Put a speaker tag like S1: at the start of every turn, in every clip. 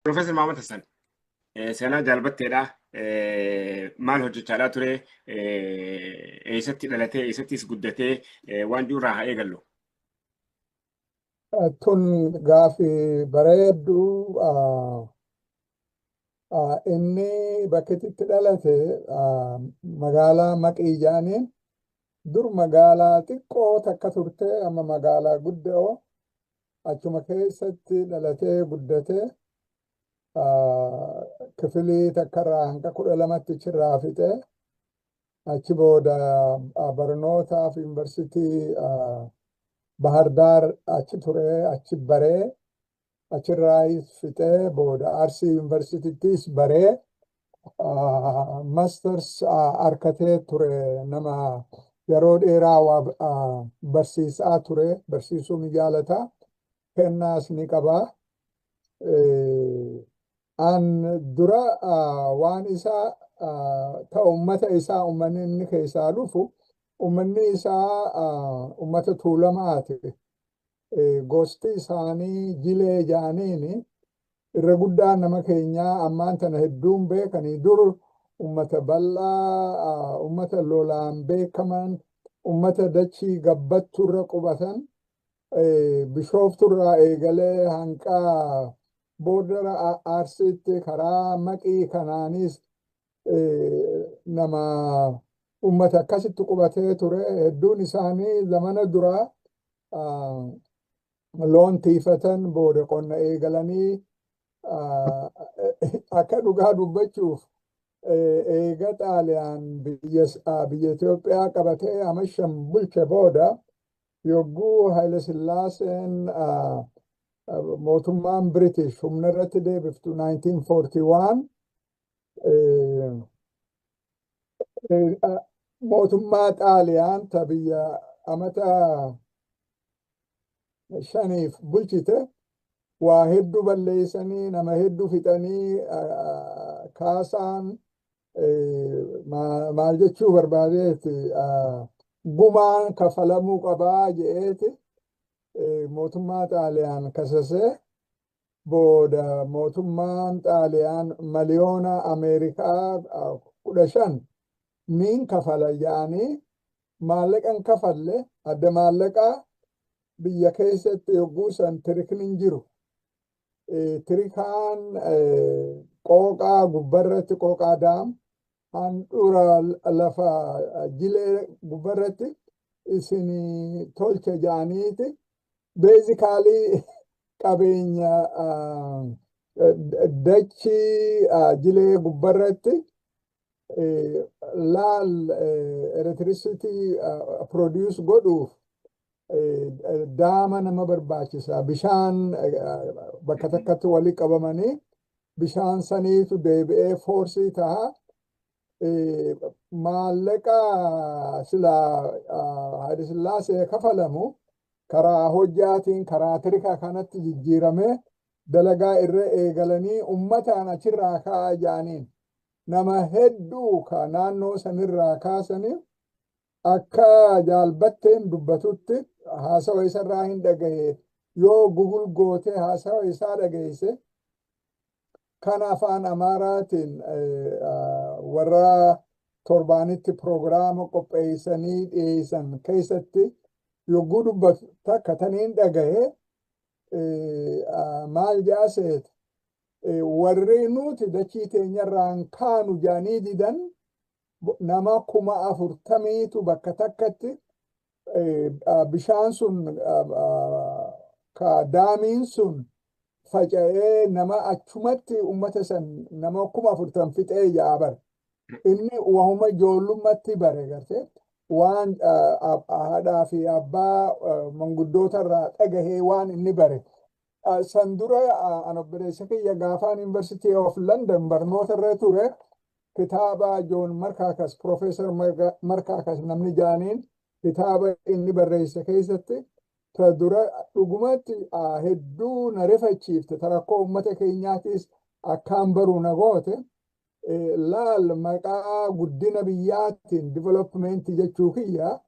S1: Profeesar Mahammad Hassan, seenaa jaalbatteedha. Maal hojjechaadhaa ture? Eessatti dhalatee? Eessattis guddatee? Waan jiru irraa haa eegallu.
S2: Tun gaafii bareedduu. Inni bakki itti dhalate magaalaa Maqii jedhaniin, dur magaalaa xiqqoo takka turte, amma magaalaa guddoo. Achuma keessatti dhalatee guddatee, kifilii takkarraa hanga 12tti achirraa fixee, achi booda barnootaaf yuunivarsiitii Bahardaar achi ture, achi baree, achirraayis fixee, booda Arsii yuunivarsiitiittis baree masters arkatee ture. Nama yeroo dheeraa waa barsiisaa ture, barsiisuu ni jaalata, kennaas ni qabaa. An dura waan isaa ta ummata isaa, ummanni inni keessaa dhufu, ummanni isaa ummata Tuulamaati. Gosti isaanii Jilee jedhaniini. Irra guddaan nama keenyaa ammaan tana hedduun beekanii, dur ummata bal'aa, ummata lolaan beekaman, ummata dachii gabbatturra qubatan, Bishoofturraa eegalee hanqaa boordara Arsiitti karaa Maqii kanaanis nama ummata akkasitti qubatee ture. Hedduun isaanii zamana duraa loon tiifatan, booda qonna eegalanii. Akka dhugaa dubbachuuf, eega Xaaliyaan biyya Itoophiyaa qabatee ama 5 bulche booda, yogguu Haile Sillaaseen mootummaan British humna irratti deebiftu 1941, mootummaa Xaaliyaan ta biyya amata 5f bulchite waa hedduu balleessanii, nama hedduu fixanii, kaasaan maal jechuu barbaadeeti, gumaan kafalamuu qabaa je'eeti mootummaa Xaaliyaan kasasee. Booda mootummaan Xaaliyaan maliyoona Ameerikaa 15 niin kafala jedhanii maallaqan kafalle. Adda maallaqaa biyya keessatti yogguu san tirikni hin jiru. Tirikaan Qooqaa gubbarratti, Qooqaa Dam, handhuura lafa Jilee gubbarratti isin tolcha jedhaniiti, basically qabeenya dachii Jilee gubbarratti laal electricity produce godhuuf dama nama barbaachisa. Bishaan bakka takkatti walii qabamanii, bishaan saniitu deebi'ee force ta'a. Maallaqa sila Haayile Sillaasee kafalamu karaa hojjaatiin karaa tirika kanatti jijjiiramee, dalagaa irra eegalanii, ummataan achirraa ka'aa jedhaniin nama hedduu ka naannoo sanirraa kaasanii. Akka jaalbatteen dubbatutti, haasawa isarraa hin dhagahe, yoo Google gootee haasawa isaa dhageesse, kan afaan Amaaraatiin warra torbaanitti proogiraama qopheessanii dhiyeessan keessatti yogguu dubbatu takka taniin dhagahe, maal jaaseet, warri nuti dachii teenyarraan kaanu jaanii didan nama 40,000tu bakka takkatti bishaan sun ka damiin sun faca'ee nama achumatti ummata san nama 40,000 fixee ja'a bare. Inni wahuma ijoollummaatti bare garte, waan haadhaa fi abbaa manguddoota irraa dhagahee waan inni bare. San dura an obboleessa kiyya gaafaan University of London barnoota irra ture, kitaaba John Markakis, Professor Markakis namni jaaniin, kitaaba inni barreesse keessatti ta dura dhugumatti hedduu na rifachiifte, ta rakkoo uummata keenyaatis akkaan baruu na goote. Laal, maqaa guddina biyyaatiin, development jechuu kiyya,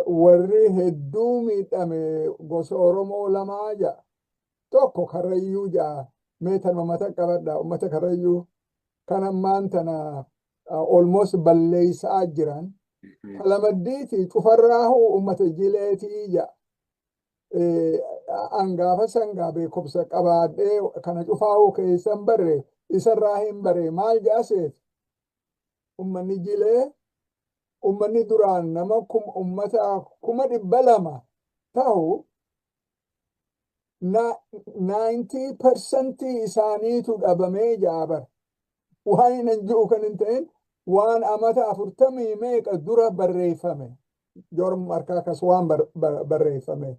S2: warri hedduu miidhame gosa Oromoo lamaa ja'a. Tokko Karrayyuu ja'a. Mee tanuma mata qabadha, ummata Karrayyuu kan ammaan tana almost balleeysaa jiran. Kalamaddiiti cufarraahu ummata Jileetii ja. Angaafa sangaa beekumsa qabaadhee kana cufaahuu keessan barre, isarraa hin bare. Maal jaaseet? Ummanni Jilee, ummanni duraan nama ummata 200,000 ta'u, 90% isaaniitu dhabamee jaabar. Waan hin jiru kan hin ta'in, waan amata 40 meeqa dura barreeffame. Jorm harkaa kas waan barreeffame.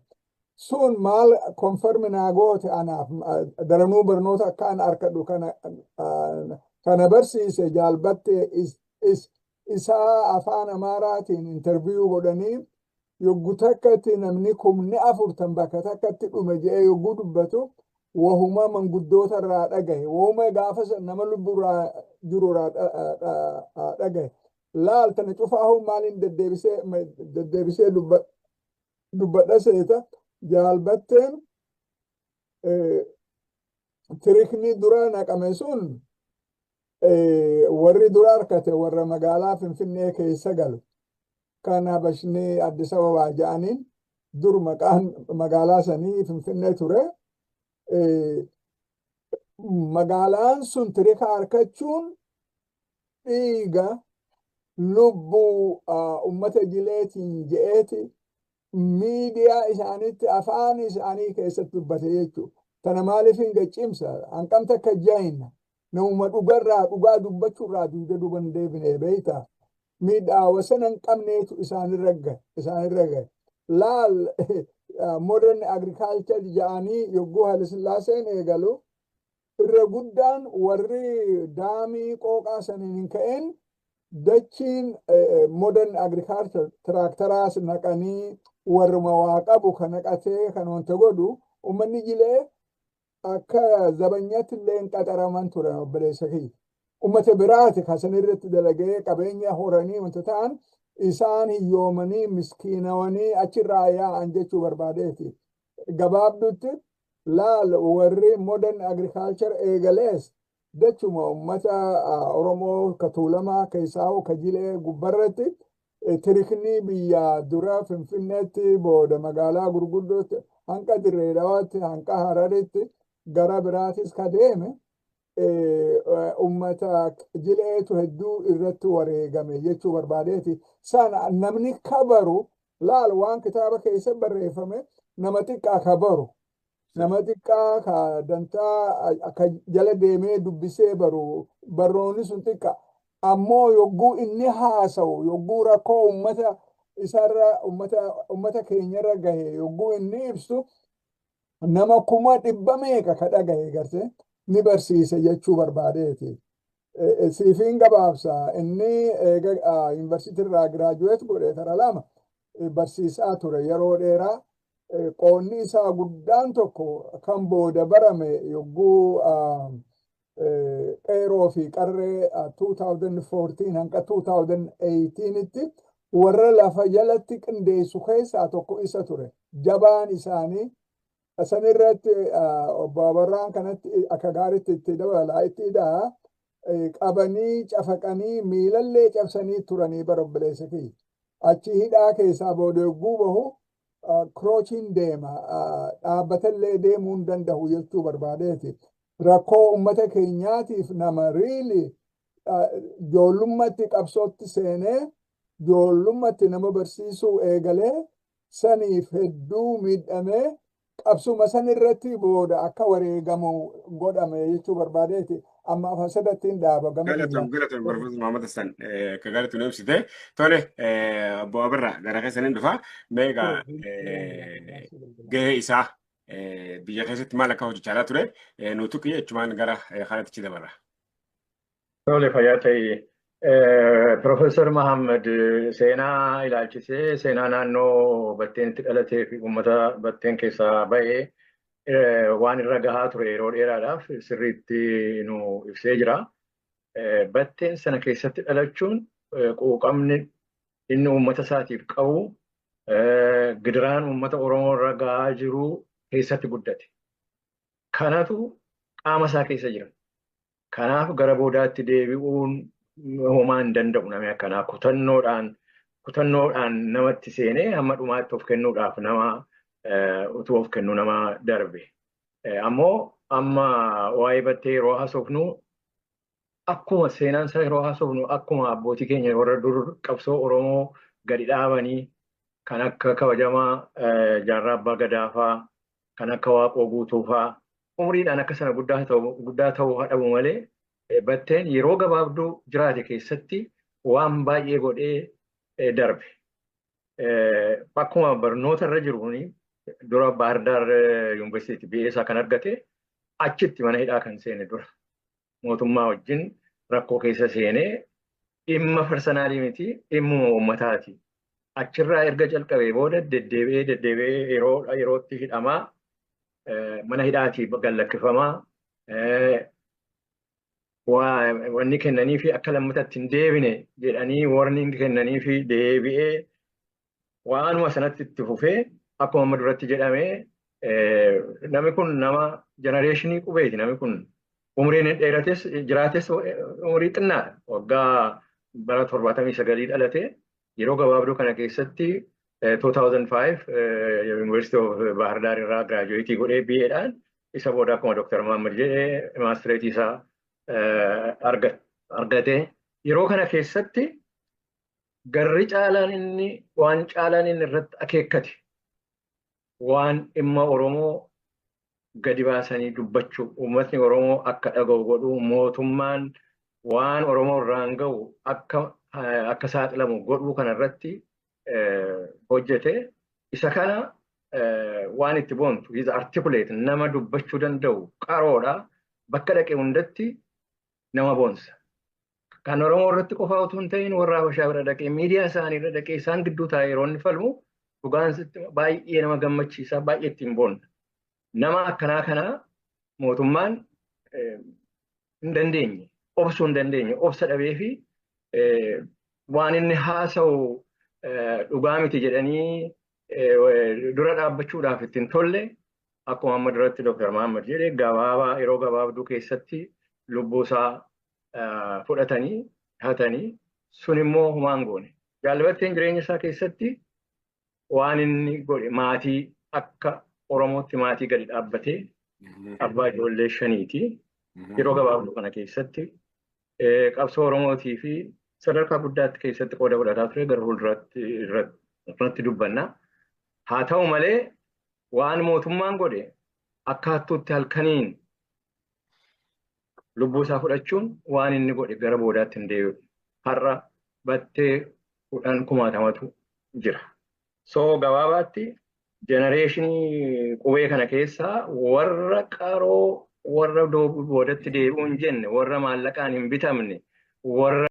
S2: Sun maal confirm naa goote? Anaaf daranuu barnoota akka an arkadhu kana barsiise. Jaalbatte isaa afaan Amaaraatiin interview godhanii, yoggu takkatti namni 40,000 bakka takkatti dhume jedhee yogguu dubbatu, wahuma manguddoota irraa dhagahe, wahuma gaafa san nama lubbuurraa jiru irraa dhagahe. Laal, tana cufaahuu maaliin deddeebisee deddeebisee dubbadha seeta? Jaalbatteen tirikni dura naqame sun, warri dura harkate warra magaalaa Finfinnee keessa galu, kan Habashni Addis Ababaa jedhaniin. Dur maqaan magaalaa sanii Finfinnee ture. Magaalaan sun tirika harkachuun dhiiga lubbuu ummata Jileetiin je'eeti miidiyaa isaaniitti afaan isaanii keessatti dubbate jechuudha. Tana maaliif hin gaccimsa? Hanqam takka jaayina. Namuma dhugarraa, dhugaa dubbachuurraa duuda duban deebinee beeyta. Miidhaa wasana hin qabneetu isaanirra gahe. Isaanirra gahe. Laal, modern agriculture jedhanii yogguu Haile Sillaaseen eegalu, irra guddaan warri daamii qooqaa saniin hin ka'in, dachiin modern agriculture tractoraas naqanii, warruma waa qabu kan naqatee kan wanta godhu. Uummanni Jilee akka zabanyatti illee hin qaxaraman turan, obboleessa kiyya. Uummata biraati kan san irratti dalagee qabeenya horanii wanta ta'an. Isaan hiyyoomanii miskiinawanii achirraa yaa'an jechuu barbaadeeti. Gabaabdutti laal, warri modern agriculture eegalees dachuma uummata Oromoo ka Tuulamaa keessaa ka Jilee gubbarratti tirikni biyya dura Finfinneetti, booda magaalaa gurguddootti, hanqa Dirree Dawaatti, hanqa Hararitti, gara biraatis ka deeme ummata Jileetu hedduu irratti wareegame jechuu barbaadeeti. Sana namni kabaru, laal, waan kitaaba keessa barreeffame nama xiqqaa kabaru. Nama xiqqaa ka dantaa ka jala deemee dubbisee baru, barnoonni sun xiqqa. Ammoo yogguu inni haasa'u, yogguu rakkoo ummata isarra, ummata keenyarra gahe yogguu inni ibsu, nama 100,000 meeqa ka dhagahe garte ni barsiise jechuu barbaadeeti. Siifiin gabaabsa, inni eega yuunivarsiitii irraa graduate godhe tara lama barsiisaa ture yeroo dheeraa. Qoonni isaa guddaan tokko kan booda barame, yogguu qeeroo fi qarree 2014 hanga 2018tti warra lafa jalatti qindeessu keessaa tokko isa ture. Jabaan isaanii san irratti obbo Abarraan kanatti akka gaariitti itti dabalaa itti hidhaa qabanii cafaqanii miilallee cabsanii turanii bara, obboleessa kiyya. Achi hidhaa keessaa booda yogguu bahu crutchiin deema, dhaabbatallee deemuu hin danda'u jechuu barbaadeeti. Rakkoo uummata keenyaatiif nama really ijoollummaatti qabsootti seenee, ijoollummaatti nama barsiisuu eegalee, saniif hedduu miidhamee, qabsuma san irratti booda akka wareegamu godhame jechuu barbaadeeti. Amma afaan sadattiin dhaaba gama
S1: Galatoom, galatoom, Profeesar Muhammad Hassan, akka gaariitti nu ibsite. Tole, obbo Abirraa, gara keessaniin dhufa. Mee egaa gahee isaa biyya keessatti maal akka hojjechaa ture nu tuqi, jechumaan gara kanatti dabarra.
S3: Tole, fayyaa ta'e. Profeesar Mahammad seenaa ilaalchisee, seenaa naannoo Batteen itti dhalatee fi uummata Batteen keessaa ba'ee waan irra gahaa ture yeroo dheeraadhaaf sirriitti nu ibsee jira. Batteen sana keessatti dhalachuun, quuqamni inni uummata isaatiif qabu, gidiraan uummata Oromoo irra gahaa jiru keessatti guddate. Kanatu Qaama isaa keessa jira. Kanaaf gara boodaatti deebi'uun homaa hin danda'u namni akkanaa kutannoodhaan namatti seenee hamma dhumaatti of kennuudhaaf nama utuu of kennu nama darbe. Ammoo amma waa'ee Battee yeroo haasofnu, akkuma seenaan isaa yeroo haasofnu, akkuma abbootii keenya warra dur qabsoo Oromoo gadi dhaabanii kan akka kabajamaa Jaarraa Abbaa Gadaa faa, kan akka Waaqoo Guutuu faa, umriidhaan akka sana guddaa ta'uu dhabu malee, Batteen yeroo gabaabduu jiraate keessatti waan baay'ee godhee darbe. Akkuma barnoota irra jiruun dura Baahirdaar Yuunivarsiitii BA isaa kan argate achitti mana hidhaa kan seene dura. Mootummaa wajjin rakkoo keessa seenee dhimma personal miti, dhimmuma uummataati. Achirraa erga calqabee booda deddeebi'ee deddeebi'ee yeroo yerootti hidhamaa, mana hidhaatii gallakkifamaa, wanni kennanii fi akka lammatatti hin deebine jedhanii warning kennanii fi deebi'ee waanuma sanatti itti fufee, akkuma amma duratti jedhamee, namni kun nama generation qubeeti. Namni kun umriin dheerates jiraates umurii xinnaadha. Waggaa bara 79 dhalate. Yeroo gabaabduu kana keessatti 2005 University of Bahar Dar irraa graduate godhee BA'dhaan. Isa booda akkuma Dr. Muhammad jedhee maastireetii isaa argate. Yeroo kana keessatti garri caalaan inni waan caalaan inni irratti akeekkate waan dhimma Oromoo gadi baasanii dubbachuu, uummatni Oromoo akka dhaga'u godhuu, mootummaan waan Oromoo irraan ga'u akka saaxilamu godhuu kana irratti hojjete. Isa kana waan itti boontu, is articulate, nama dubbachuu danda'u, qaroodha. Bakka dhaqe hundatti nama boonsa. Kan Oromoo irratti qofa utuu hin ta'in, warra Habashaa bira dhaqee, miidiyaa isaanii irra dhaqee, isaan gidduu taa'ee yeroo inni falmu dhugaan baay'ee nama gammachiisa, baay'ee ittiin boonna. Nama akkanaa kana mootummaan hin dandeenye, obsuu hin dandeenye, obsa dhabee fi waan inni haasa'u dhugaa miti jedhanii dura dhaabbachuudhaaf ittiin tolle. Akkuma amma duratti Dr. Mahammad jedhe, gabaabaa yeroo gabaabduu keessatti lubbuu isaa fudhatanii hatanii. Sun immoo humaan goone. Jaal Batteen jireenya isaa keessatti waan inni godhe, maatii akka Oromootti maatii gadi dhaabbatee abbaa ijoollee shaniiti. Yeroo gabaabduu kana keessatti qabsoo Oromootii fi sadarkaa guddaatti keessatti qooda fudhataa ture, gara fuulduraatti irratti dubbanna. Haa ta'u malee, waan mootummaan godhe akka hattuutti halkaniin lubbuu isaa fudhachuun waan inni godhe gara boodaatti hin deebi'u. Har'a Battee 10 kumaatamatu jira. So gabaabaatti generation qubee kana keessaa warra qaroo, warra boodatti deebi'uu hin jenne, warra maallaqaan hin bitamne, warra